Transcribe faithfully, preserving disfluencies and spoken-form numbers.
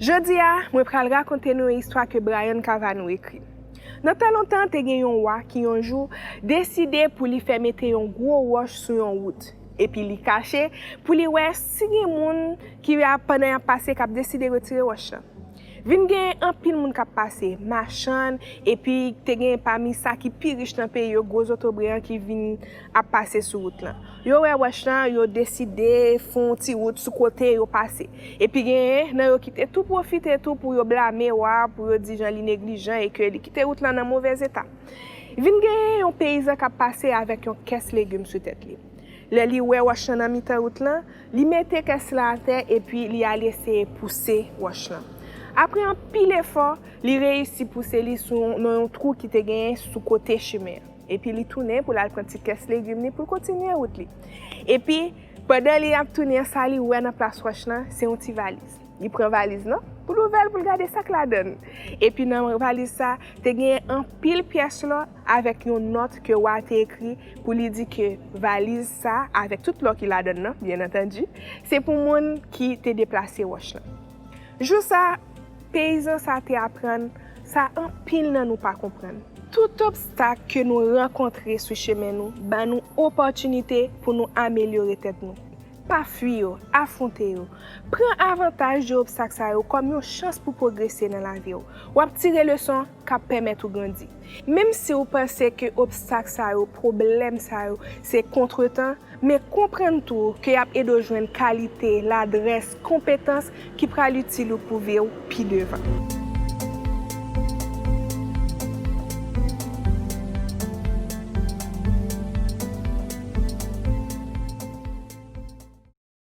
Jodi a, mwen pral rakonte nou yon istwa ke Brian Cavano ekri. Nan tan lontan, te gen yon wa ki yon jou deside pou li fè mete yon gwo wòch sou yon wout. Epi li kache pou li wè si gen moun ki ap, pandan y ap pase, k ap deside retire wòch lan. Vin gen anpil moun k ap pase, machann, epi te gen pami sa ki pi rich nan peyi yo, gwo zotobre an ki vin ap pase sou wout lan. Yo wè wòch lan, yo deside fè yon ti wout sou kote yo pase. Epi genyen nan yo ki te tou pwofite tou pou yo blame wa, pou yo di jan li neglijan e ke li kite wout lan nan movèz eta. Vin genyen yon peyizan k ap pase avèk yon kès legim sou tèt li. Lè li wè wòch lan nan mitan wout lan, li mete kès la atè epi li al eseye pouse wòch lan. Apre anpil efò, li reyisi pouse li sou, nan yon twou ki te genyen sou kote chemen an. Epi li tounen pou l al pran ti kès legim li pou l kontinye wout li. Epi, pandan li ap tounen an, sa li wè nan plas wòch lan, se yon ti valiz. Li pran valiz lan pou l ouvè l, pou l gade sa k ladan l. Epi nan valiz sa, te genyen anpil pyès lò avèk yon nòt ke wa te ekri pou li di ke valiz sa, avèk tout lò ki ladan l nan, byen antandi, se pou moun ki te deplase wòch lan. Jou sa, peyizan sa te aprann sa anpil nan nou pa konprann. Tout obstak ke nou rankontre sou chemen nou ban nou opòtinite pou nou amelyore tèt nou. Pa fwi yo, afwonte yo. Pran avantaj de obstak sa yo kòm yon chans pou pwogrese nan lavi w. W ap tire leson k ap pèmèt ou grandi. Menm si w panse ke obstak sa yo, pwoblèm sa yo, se kontretan, men konprann tou ke y ap ede w jwenn kalite, ladrès, konpetans ki pral itil ou pou vi w pi devan.